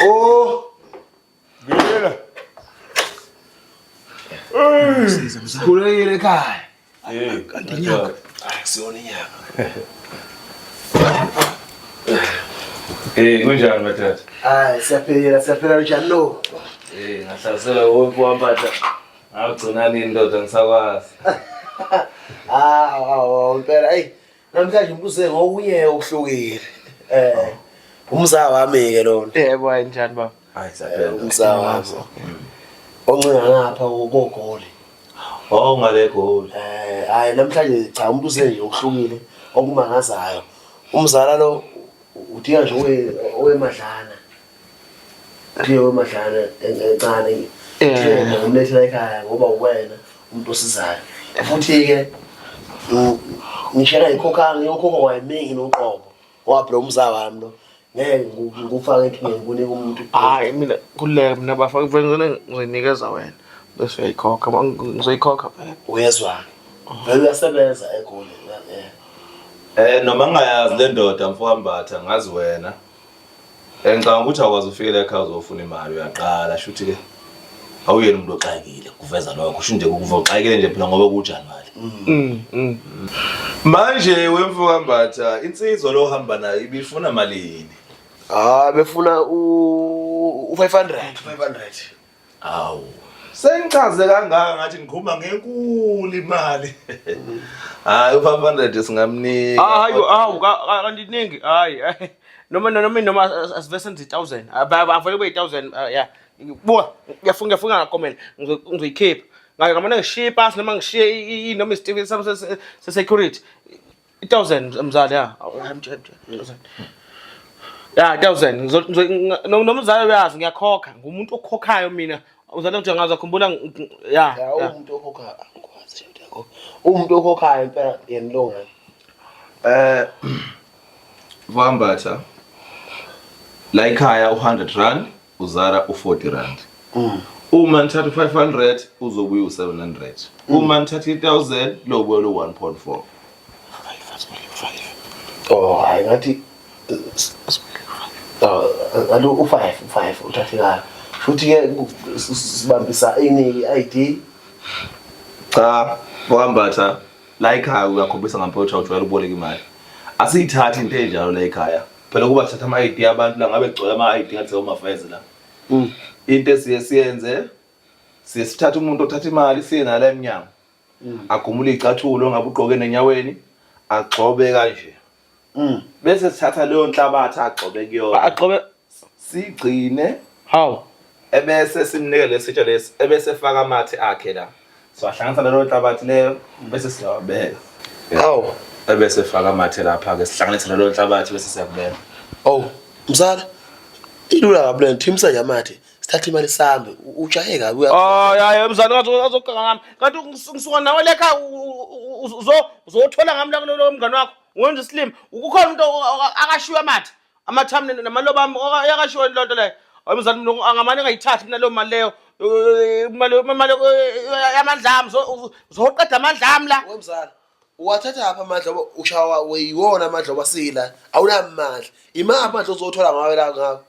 Oh. Ngiyela. Sikhulekile ekhaya. Hey, Kanti inyanga. Hayi kusiyona inyanga. Hey, kunjani mathatha? Hayi siyaphila siyaphila njani lo? Hey, ngahlasela wonke wampatha. Ngagcina nini ndoda ngisakwazi. Ah, awu impela hey namhlanje umbuse ngokunye okuhlukile. Eh umza wami ke lona. Yebo, hayi njani baba? Hayi siyaphila. Umza wami. Oncenga ngapha koGoli. Oh, ngale goli. Eh hayi namhlanje cha umuntu use nje okuhlukile okumangazayo. Umzala lo udinga nje owemadlana. Udinga owemadlana encane. Eh. Ngimlethela ekhaya ngoba uwena umuntu osizayo. Futhi ke ngisho engayikhokha ngiyokhokha kwayimingi noqobo. Ngoba phela umza wami lo ngeke ngikufake enkingeni kunike umuntu. Hayi mina kuleka mina bafa ngivele ngizoyinikeza wena bese uyayikhokha ngizoyikhokha phela. Uyezwa? Vele uyasebenza eGoli. Eh noma ngingayazi le ndoda mfowambatha ngazi wena. Eh ngicabanga ukuthi awukwazi ufikela ekhaya uzofuna imali uyaqala shuthi ke awuyena umuntu oxakile kuveza lokho sho nje kuva uxakile nje phela ngoba kuJanuary. Mm. Manje wemfokambatha insizwa lo hamba nayo ibifuna malini? Ah befuna u 500 500. Awu. Sengichaze kangaka ngathi ngikhuluma ngenkulu imali. Hayi u500 singamnika. Hayi awu kanti iningi hayi noma noma noma asivese senze 1000 avele kube 1000 ya buka ngiyafunga ngiyafunga ngakomela ngizoyikhipha ngabe ngamane ngishiye ipasi noma ngishiye noma isitifiketi sami se-security i-1000 mzali ya ya 1000 nomzali uyazi ngiyakhokha ngumuntu okhokhayo mina uzale nje ngaze khumbula ya Ya umuntu okhokha angikwazi nje uyakhokha. Umuntu okhokhayo impela yena lo ngani. Eh Vambatha la ekhaya u100 rand uzara u40 rand. Uma nithatha u500 uzobuya u700. Uma nithatha i1000 lobuya lo 1.4. Oh hayi ngathi Oh alo u5 u5 uthathe kayo. Futhi ke sibambisa ini i-ID Cha, Vambatha la ekhaya uyakhombisa ngampela ukuthi awujwayele uboleka imali. Asiyithathi into enjalo la ekhaya. Phela kuba sithatha ama-ID abantu la ngabe kugcwele ama-ID ngathi sewumafeze la. Into esiye siyenze siye sithathe umuntu othatha imali siye nala emnyango. Agumule icathulo ngabe ugqoke nenyaweni agxobe kanje. Bese sithatha leyo nhlabathi agxobe kuyona. Agxobe Sigcine hawu ebese simnike lesitsha lesi ebese faka amathe akhe la. Siwahlanganisa naleyo nhlabathi leyo bese siyawabeka. Hawu. Ebese faka amathe lapha ke sihlanganise naleyo nhlabathi bese siyakubeka. Oh mzala ilula kabi lento thimisa nje amathe sithathe imali sambe ujahe kabi uya Oh hayi mzali ngathi azoganga ngami kanti ngisuka nawe lekha uzothola ngami la kulo mngani wakho wenza isilima kukhona umuntu akashiwe amathe amathami namaloba ami akashiwe loo nto leyo hayi mzali mina angamane ngayithathi mina leyo mali leyo imali imali yamandla ami uzoqeda amandla ami la Wemzala uwathatha apha amandla ngoba ushawa weyiwona amandla obasila awunamandla imaphi amandla ozothola ngawe la ngawe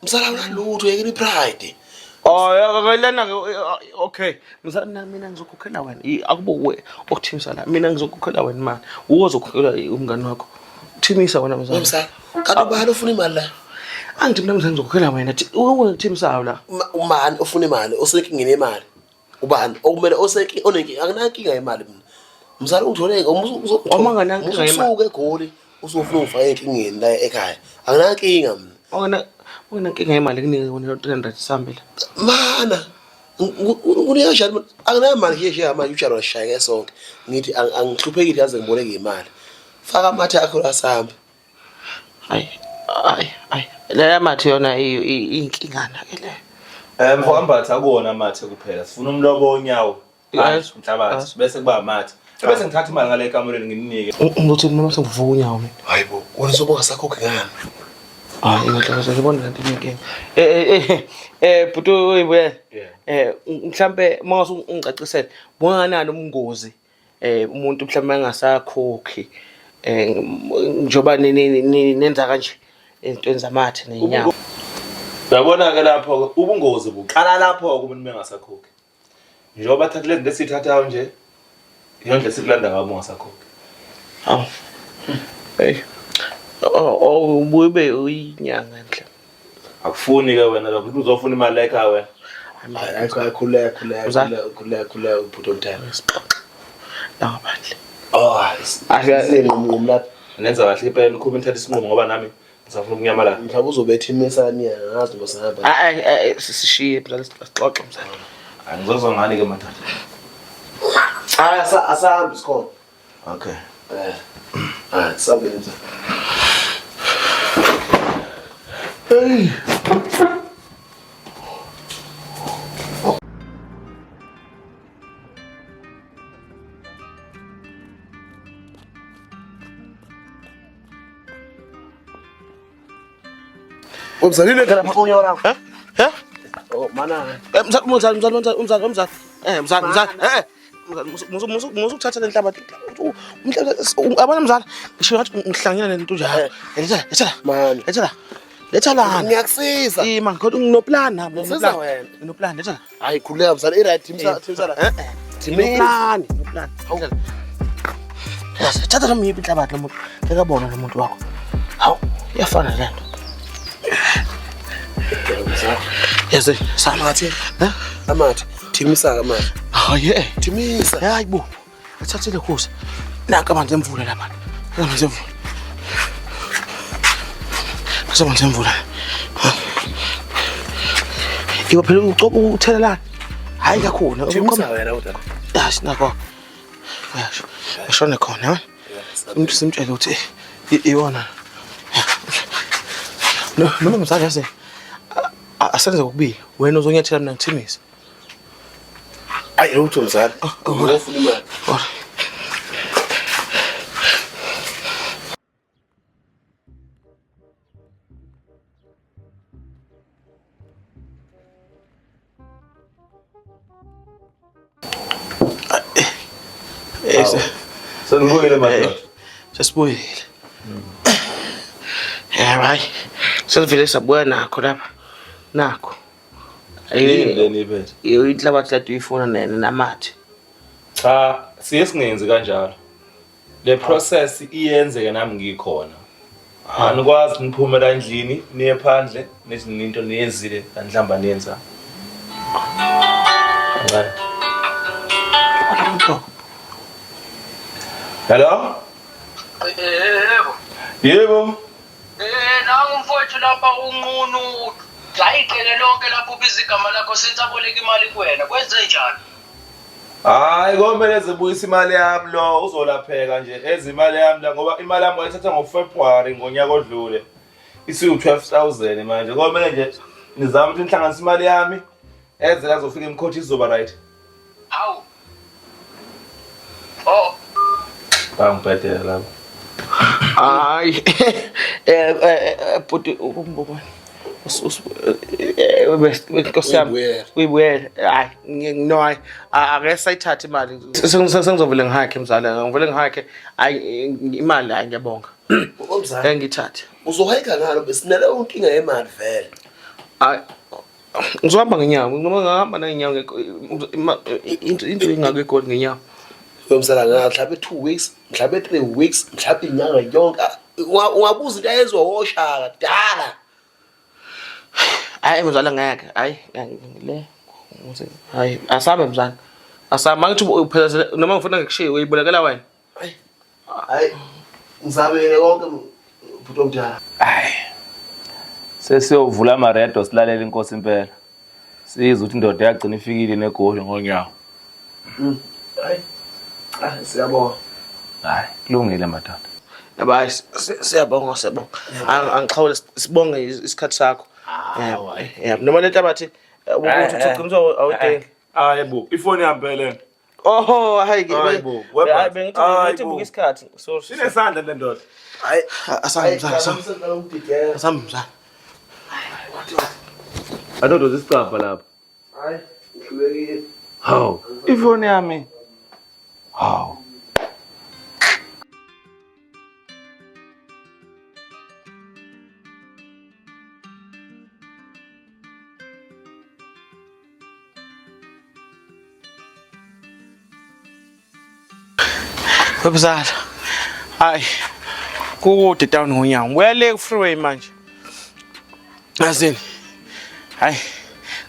mzala awunalutho yekela ipride Oh lena ke okay mzali mina mina ngizokhokhela wena akubo uwe okuthimisa la mina ngizokhokhela wena imali uwe ozokhokhela umngani wakho thimisa wena mzali Wemzala kanti ubani ofuna imali la angithi mina mzali ngizokhokhela wena uwe kuthimisayo la Ubani ofuna imali osenkingeni yemali ubani okumele osenki onenkinga anginankinga yemali mina mzala ungithole Uma unganankinga yemali. usuke egoli usufuna ungifaka enkingeni la ekhaya anginankinga mina ungena ungenankinga yemali kunike wena 300 sambe la mana kunika kanjani mina? Anginamali nje nje manje utshalo lashayeke sonke ngithi angihluphekile yaze ngiboleke imali faka amathe akho la sambe Hayi hayi hayi leya mathe yona iyinkingana ke leyo. Eh mfowambatha akuwona amathe kuphela sifuna umlobo wonyawo. Yes. Inhlabathi bese kuba amathe. Bese ngithatha imali ngale ekamereni ngininike. Ngizothi noma sengivuka unyawo mina. Hayi bo, wena uzobe ungasakhokhi ngani? Hayi ngiyaxolisa ngibona lento inenkinga. Eh eh eh bhuti uyibuye. Eh mhlambe mase ungicacisele bungakanani ubungozi eh umuntu mhlambe engasakhokhi eh njoba nenza kanje ezintweni zamathe nenyawo. Uyabona-ke lapho-ke ubungozi buqala lapho-ke umuntu mengasakhokhi. Njengoba thatha lezi esithathayo nje iyona ndlela esikulanda ngayo uma ungasakhokhi. Hawu. Hey. Oh, oh ubuye ube uyinyanga enhle. Akufuni-ke wena lokho ukuthi uzofuna imali la ekhaya wena. Hayi hayi khuleka khuleka Mzala. khuleka khuleka khuleka ubhuti omdala. Sixoxe. La ngaphandle. Oh, Ake- nqumnqum lapha. Nenza kahle impela nikhulume nithathe isinqumo ngoba nami ngisafuna ukunyamalala. Mhlawumbe uzobetha imisani yena ngazi noma singahamba. Hayi hayi sishiye mzala sixoxe mzala. Angizozwa ngani-ke madoda. Hayi asahambi sikhona. Okay. Eh. Hayi sabe nje. Hey. Umzalile ngala mfonyo lakho. Eh? Eh? Oh mana. Eh mzala mzala mzala mzala mzala mzala. Eh mzala mzala. Eh. Musu musu musu ukuthatha le nhlabathi. Umhlaba abana mzala ngisho ngathi ngihlangene nento njalo. Letha letha. Mani. Letha la. Letha lana. Ngiyakusiza. Ima ngikhona nginoplan nami. Ngisiza wena. Nginoplan letha la. Hayi khuleka mzala i-right thimsa thimsa la. Eh eh. Nginoplan, nginoplan. Yes, thatha noma yiphi inhlabathi lo muntu. Ngeke abone lo muntu wakho. Hawu, iyafana le nto. Yes, sama. Amathi. Eh? Amathi. Thimisa ke manje. Hayi eh. Thimisa. Hayi bo. Athathile khuza. Nanka amanzi emvula lapha. Amanzi emvula. Amanzi emvula. Ibo phela ucoka uthelelana. Hayi kakhulu. Thimisa wena kodwa. Yazi nako. Uyasho. Ashone khona, ha? Umuntu simtshele ukuthi iwona. No, noma mzali yazi. Asenze kokubili. Wena uzonyathela mina ngithimise. Hayi lutho mzala. Oh, Ngizofuna imali. Alright. Eh, Senibuyile madoda. Sesibuyile. Eh hayi. Sesivele sabuya nakho lapha. Nakho. Yini le niyiphethe? Iyo inhlabathi lade uyifuna namathe. Cha, siye singenzi kanjalo. Le process iyenzeke nami ngikhona. Anikwazi niphume la endlini niye phandle nithi into niyenzile kanhlamba niyenza. Kancane. Bona umuntu wakho. Hello? Yebo. Yebo. Eh nangu mfowethu lapha unqunu dlayigceke lonke lapho ubiza igama lakho since aboleka imali kuwena kwenze njani? Hayi komele zibuyise imali yami lo uzolapheka nje ezimali yami la ngoba imali yami wayithatha ngoFebruary ngonyaka odlule. Isiwu 12000 manje komele nje nizame ukuthi nihlanganise imali yami eze azofika emkhothi izoba right. Hawu. Oh, Bangibhedela lapho. Hayi. Eh eh bhuti ukumbukwana. Nkosi yami. Uyibuyele. Uyibuyele. Hayi no hayi ake sayithathe imali. Sengizovele ngihakhe mzala, ngivele ngihakhe. Hayi imali hayi ngiyabonga. Umzala. Ngeke ngithathe. Uzohayika ngalo besinale inkinga yemali vele. Hayi ngizohamba ngenyawo, noma ngihamba nangenyawo into into engako egoli ngenyawo. Uyomzala ngathi mhlawumbe 2 weeks, mhlawumbe 3 weeks, mhlawumbe inyanga yonke. Ungabuza into ayenziwa woshaka kudala. Hayi mzala ngeke. Hayi le hayi asambe mzala. Asambe ngithi uphelezele noma ngifuna ngikushiye uyibolekela wena. Hayi. Hayi. Ngizamile konke bhuti omdala. Hayi. Sesiyovula amaredo silalela inkosi impela. Sizwe ukuthi indoda yagcina ifikile negoli ngonyawo. Hayi. Ah siyabonga. Hayi, kulungile madoda. Yaba hayi siyabonga siyabonga. Angixhawule sibonge isikhathi sakho. Yeah, noma lento abathi ukuthi uqinisa awudingi. Hayi bo, ifoni yami phela. Oh, hayi ke. Hayi bo, webha. Hayi bengithi Hayi bengithi bo. buka isikhathi. So Sinesandla le ndoda. Hayi. asambe mzala. asambe. Sengicela ukudideka. Asambe mzala. Adodo zisicapha lapha. Hayi, ngihlulekile. Hawu, ifoni yami. Hawu. Webzala. Hayi. Kukude down ngonyawo. Ngibuya le ku freeway manje. Yazini. Hayi.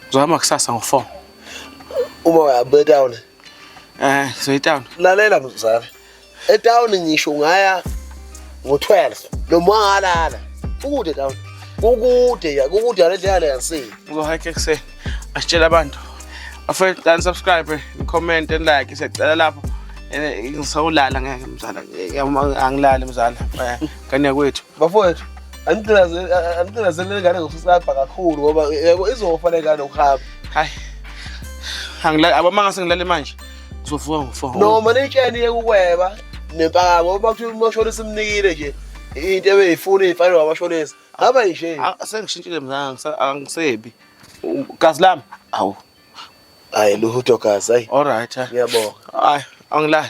Ngizohamba kusasa ngo-4. Uma uyabuya etown. Eh, ngizoya etown. Lalela mzala. Etown ngisho ungaya ngo-12 noma wangalala. Kukude town. Kukude ya, kukude yale ndlela le yansi. Ngizohike ekuseni. Asitshela abantu. Bafethu and subscribe, comment and like. Siyacela lapho. Eh, ngisawulala ngeke mzala. Angilali mzala. Eh, ngane yakwethu. Bafowethu, anigcinazelele lengane ngokusaba kakhulu ngoba yebo izofa lengane ukuhamba. Hayi. Angilali abama ngase ngilale manje. Ngizovuka ngo-4. Noma nitsheni yekukweba nempakamo ngoba kuthiwa umashonisa imnikile nje into ebeyifuna iy'mfanelo wamashonisa. Ngaba nje. Ah, Sengishintshile mzala angisebi. Gazi lami. Awu. Hayi lutho gazi hayi. All right. Ngiyabonga. Hayi, angilali.